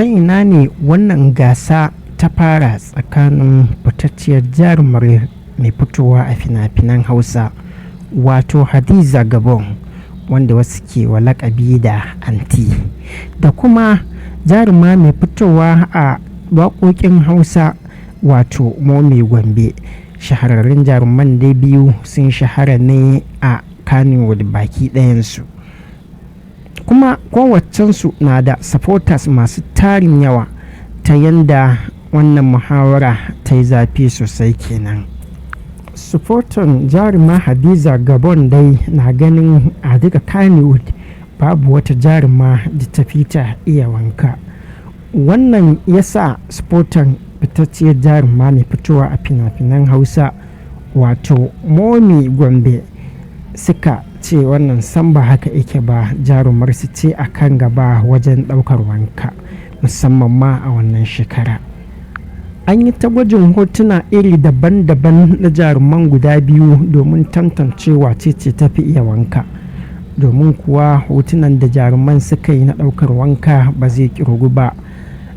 Ta ina ne wannan gasa ta fara tsakanin fitacciyar jarumar mai fitowa a fina-finan Hausa, wato Hadiza Gabon, wanda wasu ke wa laƙabi da Anti, da kuma jaruma mai fitowa a waƙoƙin Hausa, wato Momi Gombe? Shahararrun jaruman dai biyu sun shahara ne a Kannywood baki ɗayansu, kuma kowaccensu na da supporters masu tarin yawa, ta yanda wannan muhawara ta yi zafi sosai kenan. Supportan jaruma Hadiza Gabon dai na ganin a duka Kannywood babu wata jaruma da ta fi ta iya wanka. Wannan ya sa supportan fitacciyar jaruma mai fitowa a fina-finan Hausa, wato Momi Gombe, suka ce wannan sam ba haka yake ba, jarumar su ce a kan gaba wajen ɗaukar wanka, musamman ma a wannan shekara. An yi ta gwajin hotuna iri daban-daban na jaruman guda biyu domin tantance wace ce ta fi iya wanka, domin kuwa hotunan da jaruman suka yi na ɗaukar wanka ba zai ƙirgu ba,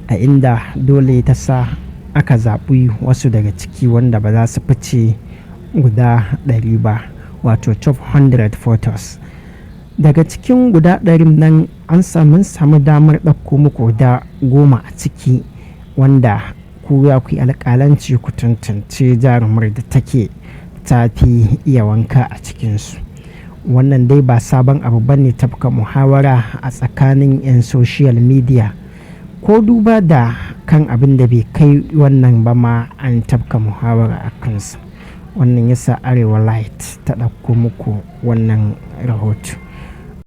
a inda dole ta sa aka zaɓi wasu daga ciki wanda ba za su fice guda 100 ba, wato top 100 photos. Daga cikin guda 100n nan an samu damar ɗauko muku guda 10 a ciki, wanda ku ya ku yi alƙalanci ku tantance jarumar da take ta fi iya wanka a cikinsu. Wannan dai ba sabon abu bane tafka muhawara a tsakanin 'yan social media, ko duba da kan abin da bai kai wannan ba ma an tafka muhawara a kansa. Wannan yasa Arewa Light ta ɗauko muku wannan rahoto.